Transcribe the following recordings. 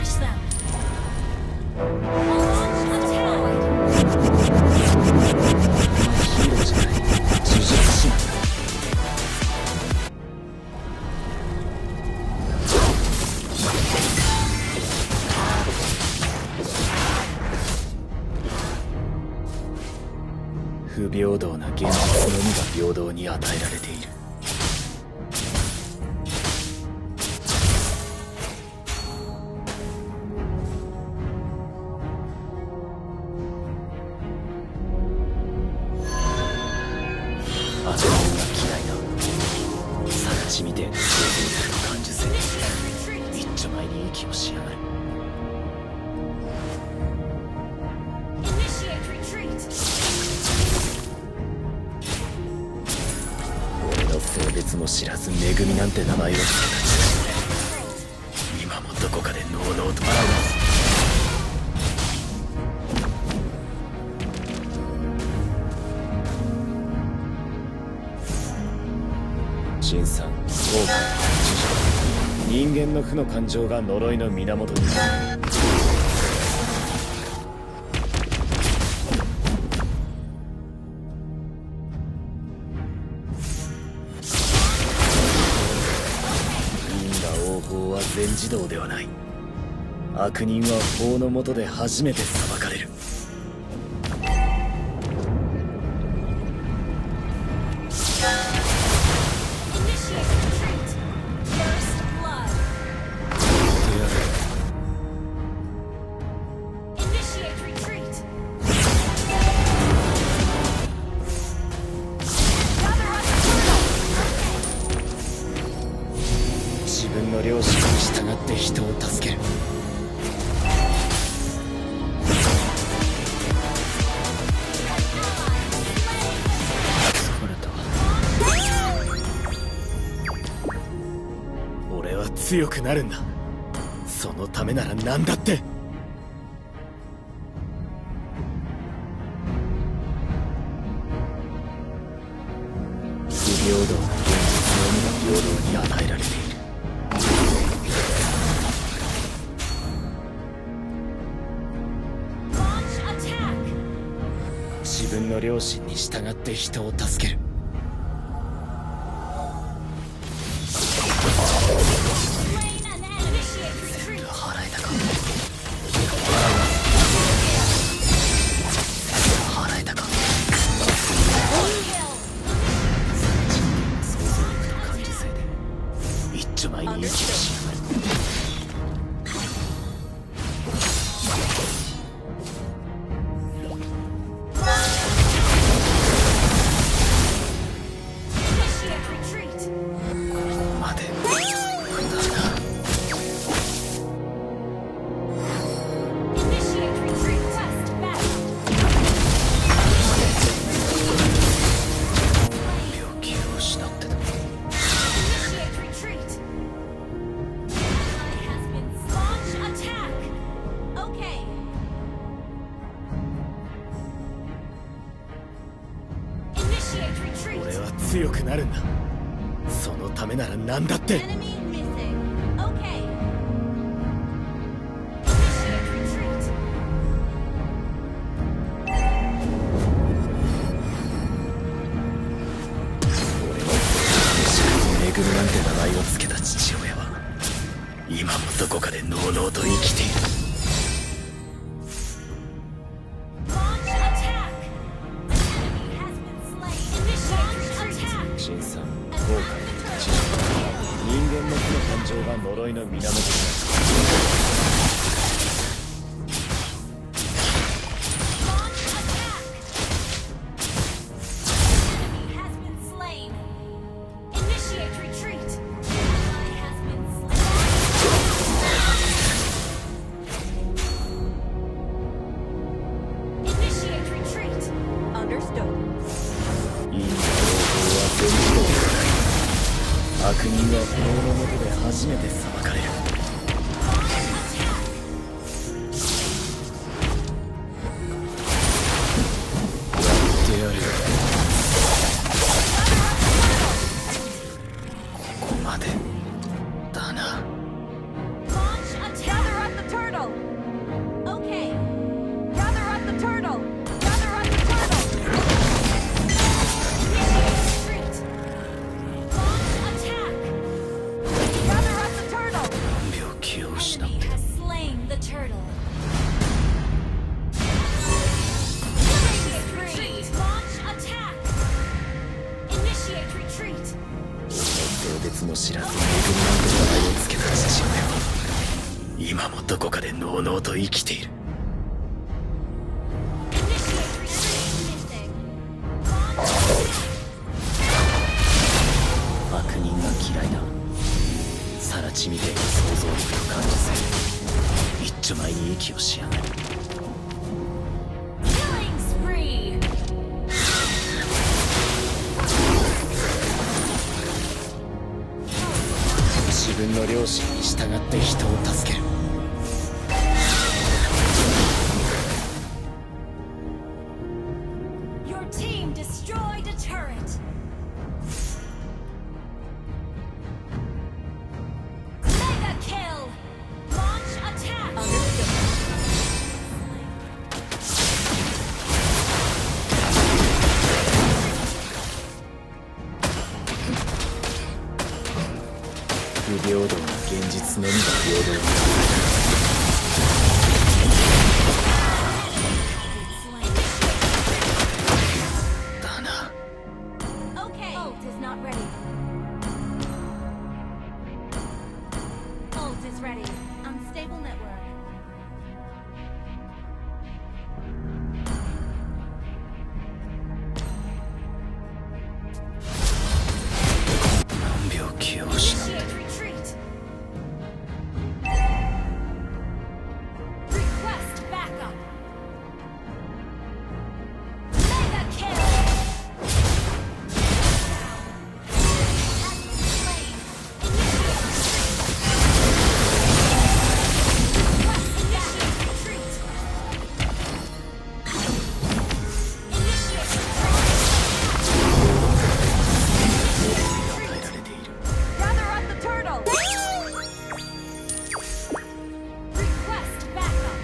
Smash them. Launch attack. ヒーローじゃない呪術師なんだ。不平等な現実のみが平等に与えられている。あの女嫌いだ。探し見て想像力と感受性。一丁前に息をしやがる。 Initiate retreat. 俺の性別も知らずめぐみなんて名前を付けた父親。今もどこかでのうのうと笑う。陳さん、後悔、人間の負の感情が呪いの源になる。因果応報は全自動ではない。悪人は法の下で初めて裁かれる。 自分の良心に従って人を助ける。疲れた。俺は強くなるんだ。そのためなら何だって。不平等な現実のみが平等に与えられている。 自分の良心に従って人を助ける。全部払えたか。払えたか。想像力と感受性で一丁前に息をしやがる。 俺は強くなるんだ。そのためなら何だって。 めぐみなんて名前を付けた父親は今もどこかでのうのうと生きている。陳さん、後悔の立ち人間の負の感情が呪いの源になる。 悪人は法の下で初めて裁かれる。turtle. Retreat. Launch attack. Initiate retreat. 性別も知らず恵みなんて名前をつけた父親は今もどこかでのうのうと生きている。 Initiate retreat. Missing. Launch. 悪人が嫌いだ。さら地みてえな想像力と感受性一丁前に息をしやがる。 Killing spree. 自分の良心に従って人を助ける。 Your team destroyed a turret. Mega kill. Launch attack. Understood. 不平等な現実のみが平等にだな。 Okay. Ult is not ready. Ult is ready. Unstable network.何秒気を失って Initiate retreat. Request backup. Mega kill. Slain. Initiate retreat. Initiate retreat. 与えられている。 Gather up the turtle! Request backup!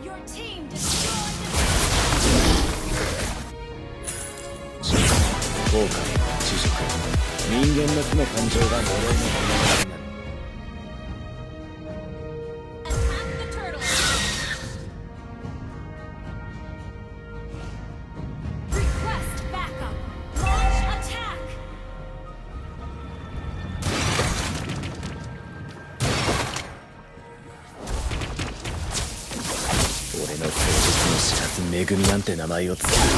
Your team destroyed the 後悔、知熟、人間の負の感情が呪いの源になる。 attack the turtle! Request backup! Launch attack! 俺の誠実も知らず恵みなんて名前を付けた父親。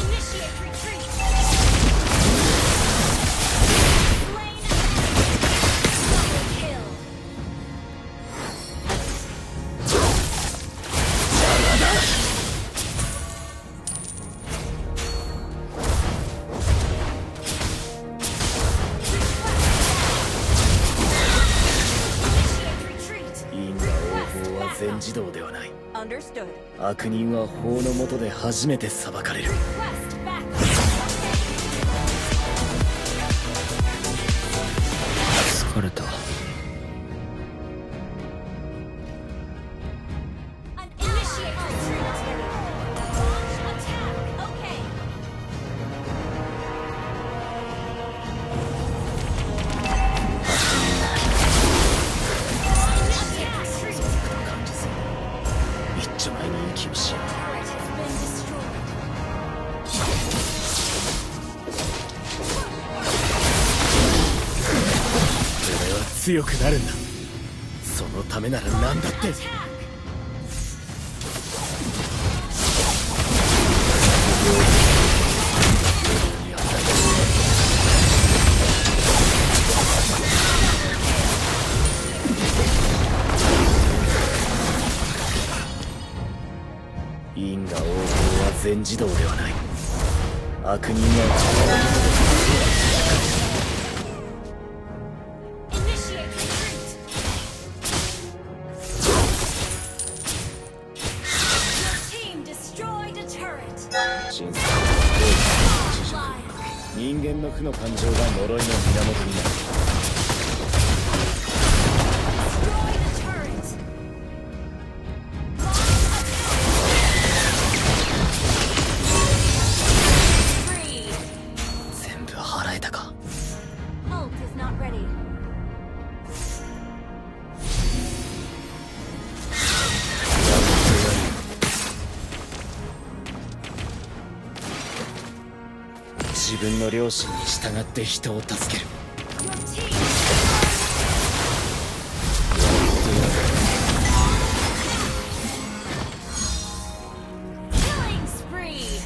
Initiate retreat! Slain double kill! 因果応報は全自動ではない。 Understood. 悪人は法の下で初めて裁かれる。 Request backup. 疲れた。 Initiate retreat. Launch attack. Okay. Attack. 想像力と感受性一丁前に息をしやがる。 Turret has been destroyed. 俺は強くなるんだ。そのためなら何だって。 Attack. 因果応報は全自動ではない。悪人は Initiate retreat. Your team destroyed a turret. 真相 Liar. 人間の負の感情が呪いの源になる。 Destroy the turret. Free. 全部払えたか。 Ult is not ready. 自分の良心に従って人を助ける。 Your team killing spree.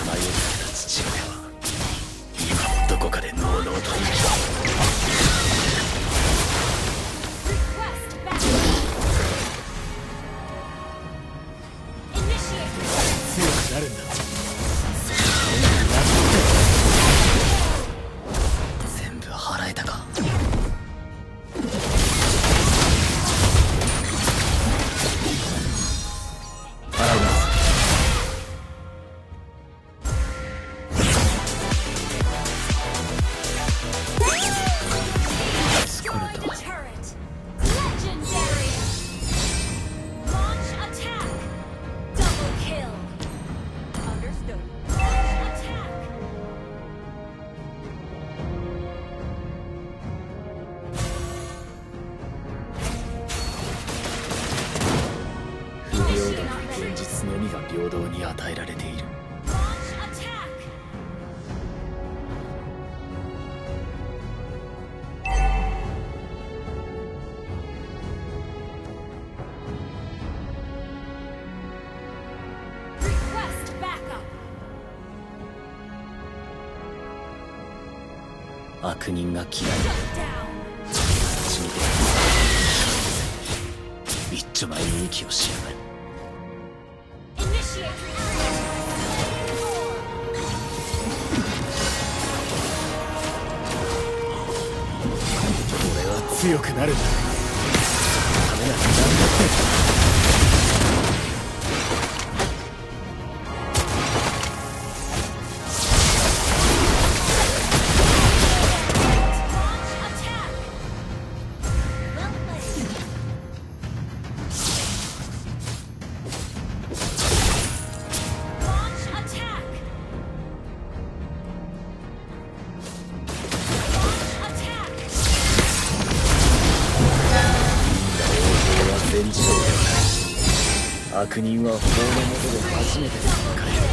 迷いかけた父親は今もどこかでのうのうと生きて Request backup. Initiate. 強くなるんだ。全部払えたか。払います。 Destroy the turret. Legendary. Launch attack. Double kill. Understood. Launch attack. 不平等な現実のみが平等に与えられている。 Launch attack. Request backup. 悪人が嫌い Shut down. 死にて一丁前に息をしやがる。 Initiate retreat. 俺は強くなるんだ。ダメなら何だって。 Launch attack. Well played. Launch attack. Launch attack. 王は戦場ではない。悪人は法の下で初めて Double kill.